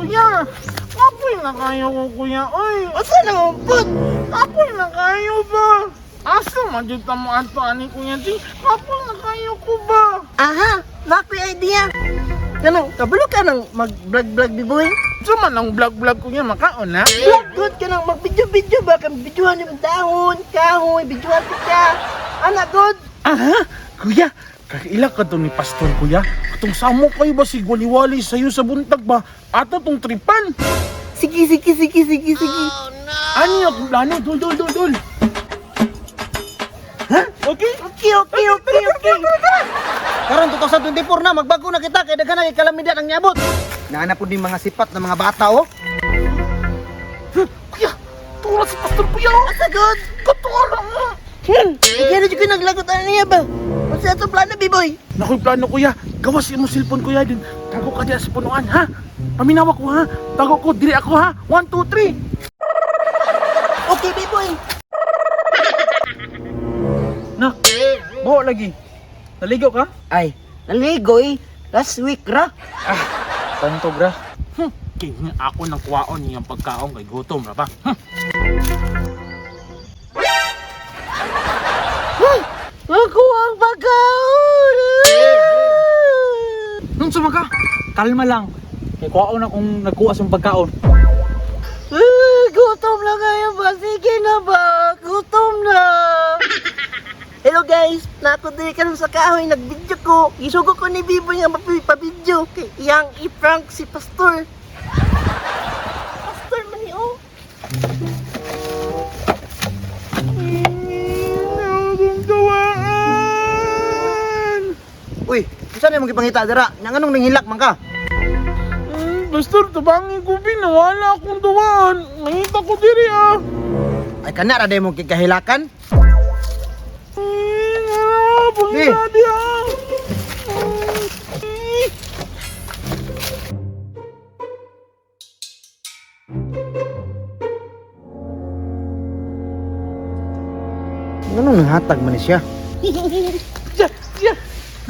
Kuya, kapoy na kayo ko, kuya. Oy, Asa na mo pud? kapoy na kayo ba? Asa man jud ta mo ato ani, Kuya Jing? Kapoy na kayo ko ba? Aha, nakoy idea. Kanang kabalo ka nang mag-vlog-vlog, Biboy. So man ang vlog-vlog, kuya, makaon na? Vlog good ka nang mag-video-video ba? Kang videohan yung dahon, kahoy, videohan ka. Ana good. Aha, kuya, kaila ka to ni Pastor, kuya. Atong samo kayo ba si Wali-Wali sa'yo sa buntag ba? Ato tong tripan. Sige, sige, sige, sige, sige. Ano yung akong plano? Dul, dul, dul, dul. Ha? Okay? Okay. Karon 2024 na, magbago na kita kay daghan na kay kalamidad ang niabot. Naana pud ning mga sipat ng mga bata oh. Kuya, tura si Pastor, kuya. Asa good? Katura nga. Hindi na ko naglagot ano niya ba? Unsa ato plano, Biboy? Naku, yung plano, kuya. Gawas imong cellphone, kuya. Din, tago ka diya sa punuan, ha? Paminawa ko, ha? Tago ko, dili ako, ha? 1, 2, 3. Okay, Biboy. Nak, buo lagi. Naligo ka? Ay, naligoy. Last week ra. Tanto bra. Kaya ako ng kuwaon niyang pagkaon kay gutom ra ba? Ako ang pagkaon. Nung sumaka, kalma lang. Kay kuwaon akong nagkuha sa pagkaon. Ah, gutom na ngayon ba? Sige na ba? Gutom na. Hello guys, nako diri karon sa kahoy nagvideo ko. Isugo ko ni Biboy nga mapabidyo kay iyang i-prank si Pastor. Pastor man ni oh. Akong dawaan. Uy, unsa na imong gipangita dira? Nya nganong nanghilak man ka? Pastor, tabangin ko bin, nawala akong duwaan. Nangita ko diri ah. Ay kana ra day mong kikahilakan. Pangita di ah. Nganong nanghatag man ni siya? Ya, ya.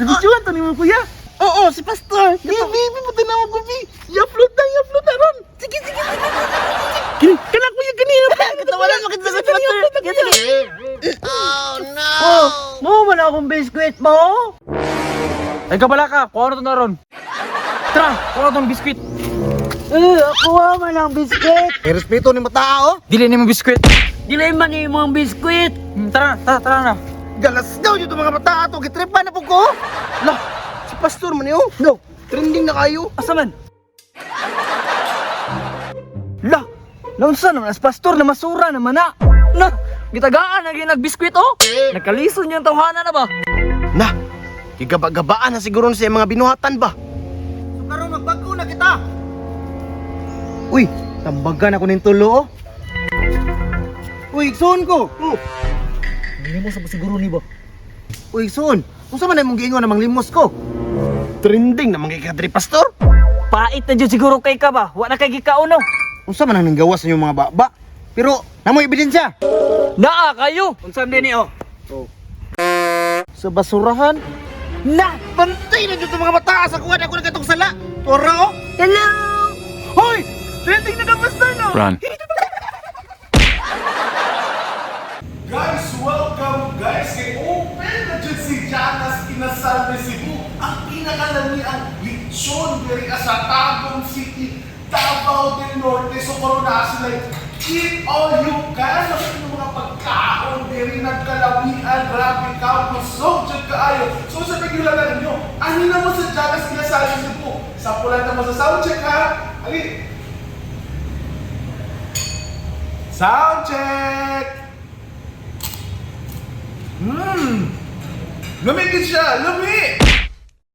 Nabidyohan to nimo, kuya. Oo, si Pastor. Bi, bi, bi, puti na ako, bi. I-upload na, i-upload na ron. Sige, sige, sige. Kini, kana kuya, kani. Katawanan mo kita sa Pastor. Sige, sige. Oh, mo man akong biskwit mo. Ay kabala ka, kuha na to na ron. Tara, kuha na tong biskwit. Eh, ako man ang biskwit. Kay respeto ni tao. Dili ni mo biskwit. Dili man imong biskwit. Tara, tara, tara na. Galas daw dito mga bata ato gitripan na pud ko. Lah, si pastor man niyo. No, trending na kayo. Asa man? Lah, naunsa naman as pastor na masura naman na. Na, gitagaan na ginagbiskwit oh. Nagkalison niyang tawhana na ba? Na, gigaba-gabaan na siguro sa mga binuhatan ba? So karon magbago na kita. Uy, tambagan ako ning tulo oh. Uy, igsoon ko. Oh. Limos sa siguro ni ba? Uy, igsoon. Unsa man imong giingon na manglimos ko? Trending na mga kadri pastor. Pait na jud siguro kay ka ba? Wa na kay gikaon no. Unsa man ang nanggawas sa inyong mga baba? Pero namoy ebidensya. Naa kayo. Unsa man ni oh? Sa basurahan. Na, bantay na dito mga bata sa kuwan ako na katong sala. Tora oh. Hello. Hoy! Trending na ka pastor no. Run. Guys, welcome guys! Kay open na dyan si Janas Inasal de Cebu, ang pinakalamiang lechon diri sa Tagum City, Davao del Norte. So karon na sila eat all you can. Makita ng mga pagkaon diri nagkalamian, grabe ka, busog jud kaayo. So sa pagulatan ninyo, ani na mo sa Janas Inasal de Cebu? Sa pula na mo sa sound check ha. Ali. Sound check! Lumi gid siya! Lumi!